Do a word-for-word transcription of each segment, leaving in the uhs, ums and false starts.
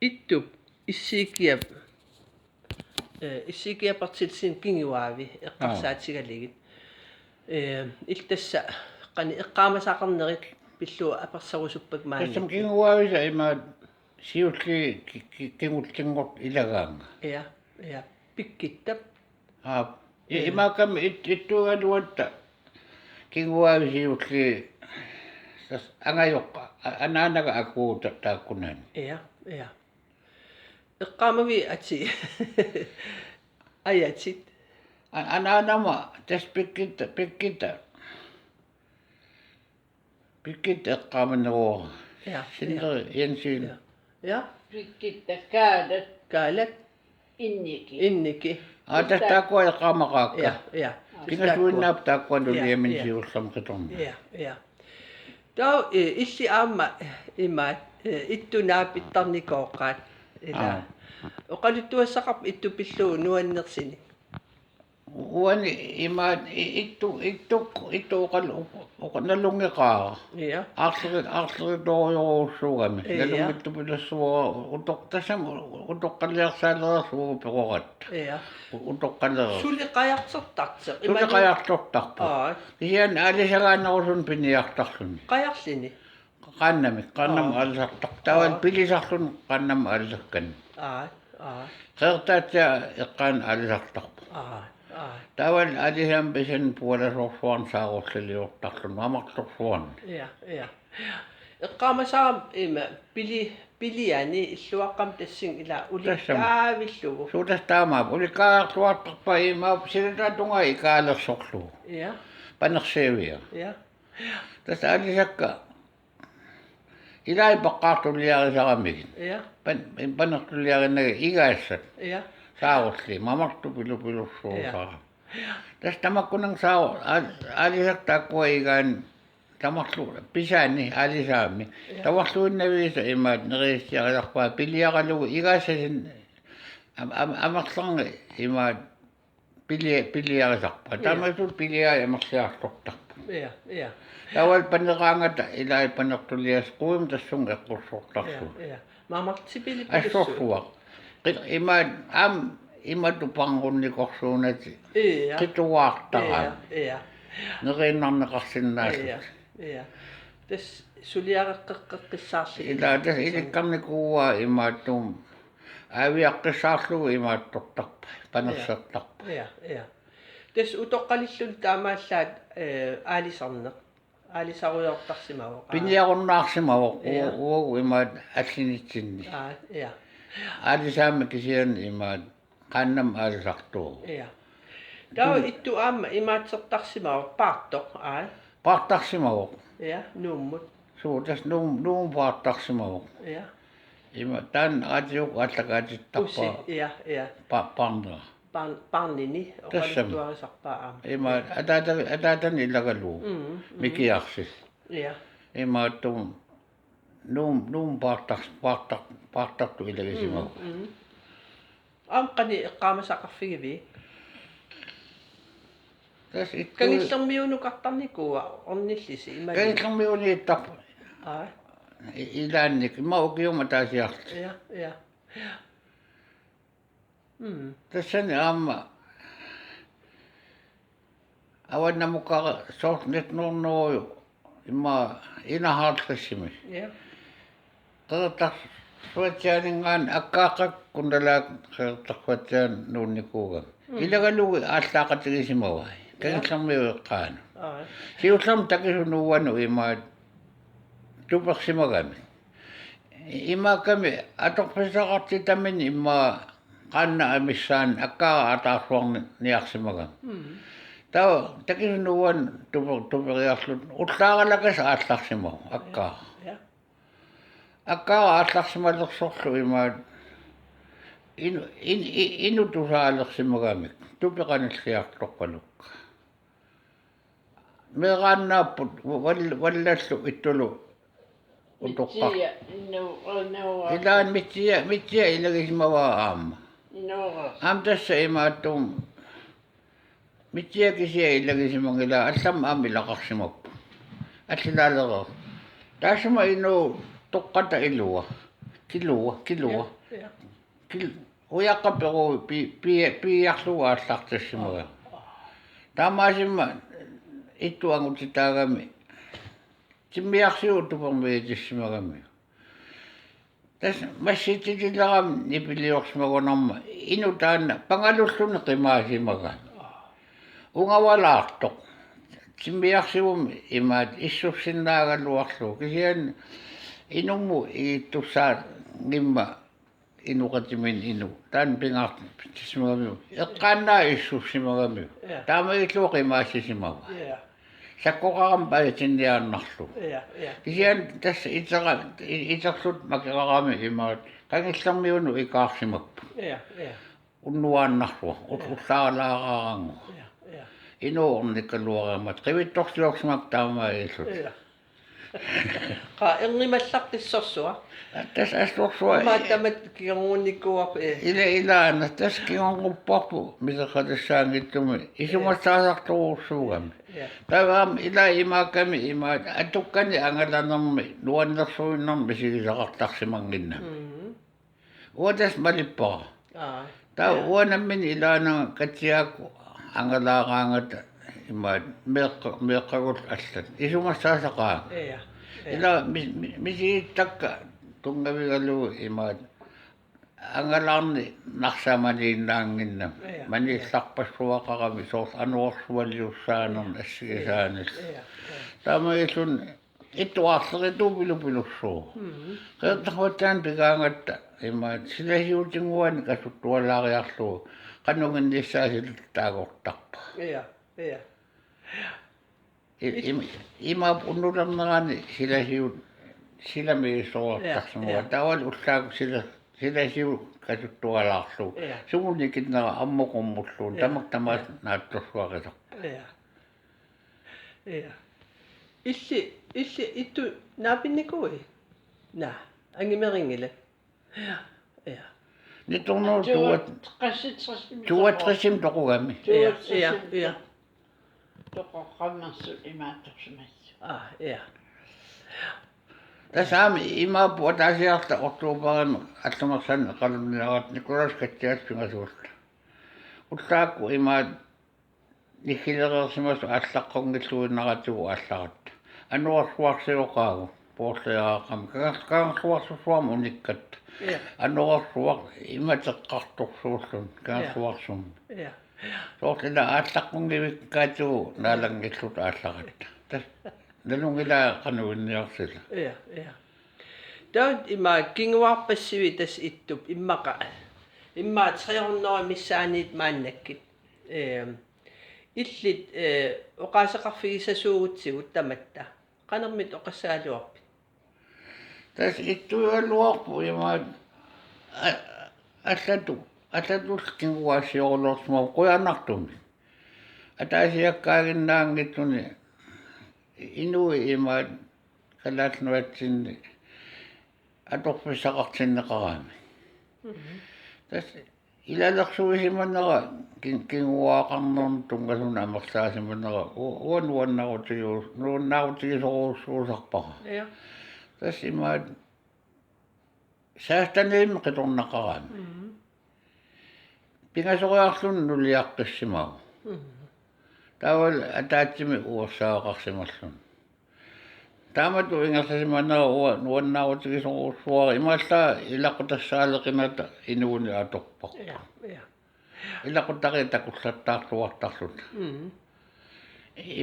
Ittup Issiikiap, eh, Issiikiap Berthelsenip kinguaavi eqqarsaatigalugit. Eh, illit tassa qanoq eqqaamasaqarnerit pillugu apersorusuppakka maani. Tassami kinguaavisa imaat siulliit ki-, ki-, kingullinngortut ilagaannga. Ja, ja. Pikkittap. Aap. I-, Ja. Imaakkami it-, ittuugaluatta kinguaavi siulliit tassa angajoqqaat a-, anaanaga akuuta taakkunani. Ja, ja. Eqqaamavit atit? Ajatit? A-, anaanama tassa pikkitta, pikkitta. Pikkitta eqqaamaneruara. Ja, Sindre ja. Jensen. Ja. Ja. Pikkitta Kaalat. Kaalat. Inniki. Inniki. Aa, tassa taakkua eqqaamaqaakka. Ja, ja. Pingasuinnaap taakkua Ja, nuliamini ja. Siullermik qitornaa. Ja, ja. Taava, eh, illit aamma, eh, imaat, eh, ittup naapittarnikooqaat. Ila. Aa. Oqaluttuassaqarpit ittup pillugu nuannersunik? Uani imaat i-, ittu-, ittuk-, ittu oqal-, oq-, oq-, nalunngeqaara. Ja. Aarleri-, aarleritorujorujussuugami. Ja. Nalunngitsupilussuara utoq-, tassami u-, utoqqaliarsaaleraarsuuvoq peqoratta. Ja. U-, utoqqalereersoq. Suli qajartortartoq. Suli Imaluunniit qajartortarpoq. Aa. Kisianni aalisagaanerusunik piniartarluni. Qajarluni? Qaannamik, qaannamik Aa. Aalisartarpoq. Taavalu Aa. Pilisarluni qaannamik aalisakkannik. Aa, aa. Qeqertaatsiaq eqqaani aalisartarpoq. Aa, aa. Taavalu aalisagami pisiani pualasoorsuarnik saarulliiliortarluni mamartorsuarnik. Ja, ja. Eqqaamasara ima pili-, piliani illuaqqami tassunga ila Tassami. Ulikkaavillugu. Suu tassa taamaappoq. Ulikkaajarluartarpai imaappoq silataata tungaa ikaalersorlugu. Ja. Panersiivia. Ja. Tassa aalisakkat ilai paqqaartuliarisaramigit. Ja. Pan-, panertuliarinagit igaassat. Ja. Saarulliit, mamartut pilupilussuusara. Ja. Tassa tamakkunannga saaru-, aal-, aalisakkat taakkua igaanni tamarlu-, pisaani aalisagami. Ja. Tamarluinnaviisa imaat nerisassiarisarpaat piliaralugu igaassat am-, am-, amerlernga imaat Pili-, piliarisarpaat. Ja. Taamaattumik piliai amerliartortarput. Ja, ja. Taavalu paneraangata ilai panertuliassat quimut tassunga eqqussortarlugu. Ja, ja. Mamartut pili-, pilussuit. Assorsuaq. Qi-, imaat aamma imatut pangunnikorsuunatik. Ja. Qituartaraat. Ja, ja. Neriinnarneqarsinnaasut. Ja, ja. Tassa suliareqqeqqissaarlugit. Ila tassa ilikkarnikuuaa imaattumik aaviaqqissaarlugu imaattortarpai, panersertarpai. Ja, ja. Tassa utoqqalilluni taamaallaat, eh, aalisarneq. Aalisarujoortarsimavoq. Aa. Piniarunnaarsimavoq, Ja. u-, uagut imaat allinitsinni. Aa, ja. Aalisagami kisianni imaat qaannamik aalisartuuvoq. Ja. Taava Tun- ittu aamma imaatsertarsimavoq paartoq, aa. Paartarsimavoq. Ja, Nuummut. Suu, tassa Nuum-, Nuummut paartarsimavoq. Ja. Ima taanna aatiuk aallakaatittarpaa. Usi, ja, ja. Pa-, paarnera. Paarn-, paarnini Tassami. Oqaluttuarisarpaa aamma. Ima ataata-, ataatani ilagalugu. Mm, mm. Mikiarsi. Ja. Imaattumik Nuum-, Nuummut paartar-, paartar-, paartartut ilagisimavoq. Mm, mm. Aamma qanoq eqqaamasaqarfigivit? Tassa ittu- Kangillermiuunukartarnikuua ornillusi imaluunniit? Kangillermiuuniittarput. Aa. I-, ilaannik, immaqa ukiumut ataasiarlutik. Ja, ja. Mm. Tassani aamma avannamukaraq soorlu nitten hundrede immaqa enoghalvtredsimi. Ja. Qeqertarsuatsiaaninngaanniit akkaaqqakkut nalaat Qeqertarsuatsiaanut nuunnikuugamik. Mm. Ilagalugu aallaaqatigisimavai. Ja. Kangillermiut eqqaanut. Aa. Siullermik takisuup nuuanut imaat tupersimagamik. Imaakkami atorfissaqartitaminik immaqa qaannat amissaannik akkaaraq ataarsuarniarsimagamik. Mm. Taava takisuup nuuanut tuper-, tuperiarluta ullaaralakasik aallarsimavoq akkaaraq. Ja. Akkaaraq aallarsimalersorlu imaat inu-, in-, i-, inuk tusaalersimagamik tupeq qanilliartorpalukka. Meeraannaapput val-, vallallu ittulu utoqqar-. Mitsia, innu-, innu-, Ilaanni mitsia, mitsia ilagisimavaa aamma. Innu-. Aamma tassa imaattumik mitsia kisiat ilagisimanngilaa allamik aamma ilaqarsimapput. Allilaalersoq. Taassuma inuup toqqata ilua. Kilua, kilua. Ja, ja. Kil-, ujaqqat peruupput pi-, pi-, piiarlugu aallartissimagami. Taamaasimma ittup angutitaagami timmiarsiup tupermiitissimagami. Tassa massitsitilerami nipiliorsimagunarma inuk taanna pangalulluni qimaasimagaa. Ungavalaartoq. Timmiarsiup imaattoq issussinnaagaluarlugu. Kisianni inummut igittussaanngimmat inoqatiminnik inuk. Taanna pingaartissimagamigit. Eqqaannaaq issussimagamiuk. Ja. Taamaalilluni qimaassisimavaa. Ja. Sakkoqarami pajatinniaannarlugu. Ja, ja. Kisianni tassa itera-, i-, iterluta makeqarami imaattoq. Qanillermiunut ikaarsimapput. Ja, ja. Unnuaannarlugu, ja, ut-, ullaaralaaraangu. Ja, ja. Inuk ornikkaluariarmat, qivittorsiorsimappat taamaalilluta. Ja. Qaa, ernimallaqqissorsua. Tassa assorsuaq. Imaattut tamatta kingornunnikuuarput, ee. Ila, ilaana, tassa kingornupparput miserratissaanngitsumik. Isumassaasartorujussuugami. Ja. Taava aamma ila imaakkami imaattoq atukkanik angalanermik nuannersuinermik misigisaqartarsimannginnami. Mhm. Uanga tassa malippara. Aa. Taava, ja, uanga nammineq ilaananga katsiaakku angalaaraangata imaattoq meeqqa-, meeqqagullu allat. Isumassaasaqaanga. Ja, ja. Ila mi-, mi-, misigittakka tunngavigalugu imaattoq angalaarneq narsamaniinnaannginnami. Ja, ja. Maniillarpassuaqarami soorlu anorersualiussaanermik, ja, assigisaanillu. Ja, ja. Taamaalilluni ittuarlerituupilupilussuuvoq. Mhm. Qeqertarsuatsiaanut pigaangatta imaattoq silasiutinnguanik kasuttualaariarlugu qanunnginnissaa silatta taagortarpara. Ja, ja. I-, im-, imaappoq unnulernerani silasiut silamiissortarsimavaa. Ja, ja. Taavalu ullaakkut sila-, silasiut kasuttualaarlugu. Ja. Sumut nikinnera ammut qummullugu. Ja. Tamakku tamaasa, ja, naatsorsuaqisarput. Ja. Ja. Illit, illit ittut naapinnikuuit? Naa, angimeringila. Ja, ja. Nitten hundrede toogtres-, toogtresimi toqugami. Ja, ja, ja. Toqoqqammersut imaattorsimassuk. Aa, ja. Tassa aamma imaappoq ataasiarluta oktoberimi Allamersani eqalunniaratta Nikolaj Katsiasip pingasuulluta. Ullaakkut imaattoq niggilereersimasut aallaqqunngilluinnaratigut aallaratta. Anorersuarsioqaagut, poorliaraaqqamik. Kangar-, Kangerluarsussuarmi unikkatta. Ja. Anorersuaq imateqqartorsuulluni, ja, Kangerluarsummi. Ja. Soorlu ila aallaqqunngikkaatigut naalanngilluta aallaratta. Tassa nalunngilaa qanuinniarsila. Ja, ja. Taava ima kinguaarpassivik tassa ittup immaqa. Immaqa tre hundrede missaanniit maannakkut. Ehm, illit, eh, oqaaseqarfigisasuugutsigut tamatta. Qanormita oqassagaluarpit? Tassa ittuugaluarpoq imaattoq a-, allatut, allatut kinguaasioruloorsimavoq qujanartumik. Ataasiakkaaginnaanngitsuni inuit imaattoq Kalaallit Nunatsinni atorfissaqartinneqarami. Mhm. Tassa ilalersuisimanera kin-, kinguaaqarnermut tunngasunik amerlaasimanera u-, uanga nuannaarutigiu-, nuannaarutigisorujussuusarpara. Ja. Tassa imaattoq seksteninik qitornaqarami. Mhm. Pingasoriarluni nuliaqqissimavoq. Mhm. Taavalu ataatsimik uersaaqarsimalluni. Taamatut ingerlasimanera uanga nuannaarutigisorujussuara imaallaat ilaqutassaaleqinata inuuneq atorparput. Ja, ja. Ilaqutariit takullattaarluartarluta. Mm.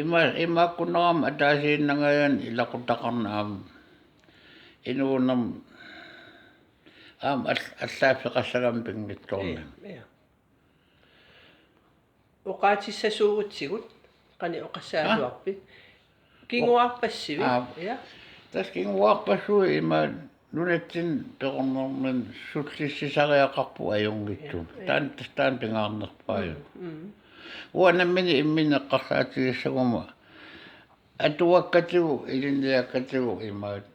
Ima-, imaakkunarami ataasiinnangajanik ilaqutaqarneq aamma inuunermi aamma all-, allaaffeqassagami pinngitsoornani. Ja, ja. Oqaatissasuugutsigut, qanoq oqassagaluarpit? Aa? Kinguaarpassivik? Aa. Ja. Tassa kinguaarpassuit ima nunatsinni peqornerminni sullissisariaqarput ajunngitsumik. Ja, ja. Taanna tassa taanna pingaarnerpaavoq. Mm, mm. Uanga nammineq imminut eqqarsaatigissaguma atuakkatigut, ilinniakkatigut imaat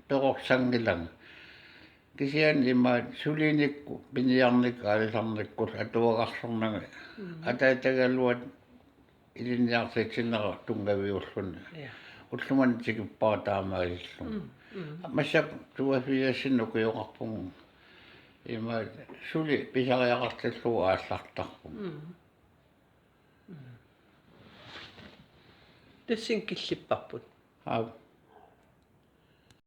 peqorsanngilanga. Kisianni imaat sulinikkut, piniarnikkut, aalisarnikkullu atuagarsornanga. Mm. Ataatagaluat ilinniartitsinerat tunngaviulluni. Ja. Ullumimut tikippara taamaasilluni. Mm. Massakkut toogfirsinik ukioqarpugut. Ima suli pisariaqartillugu aallartarpugut. Tassani killipparput. Aap.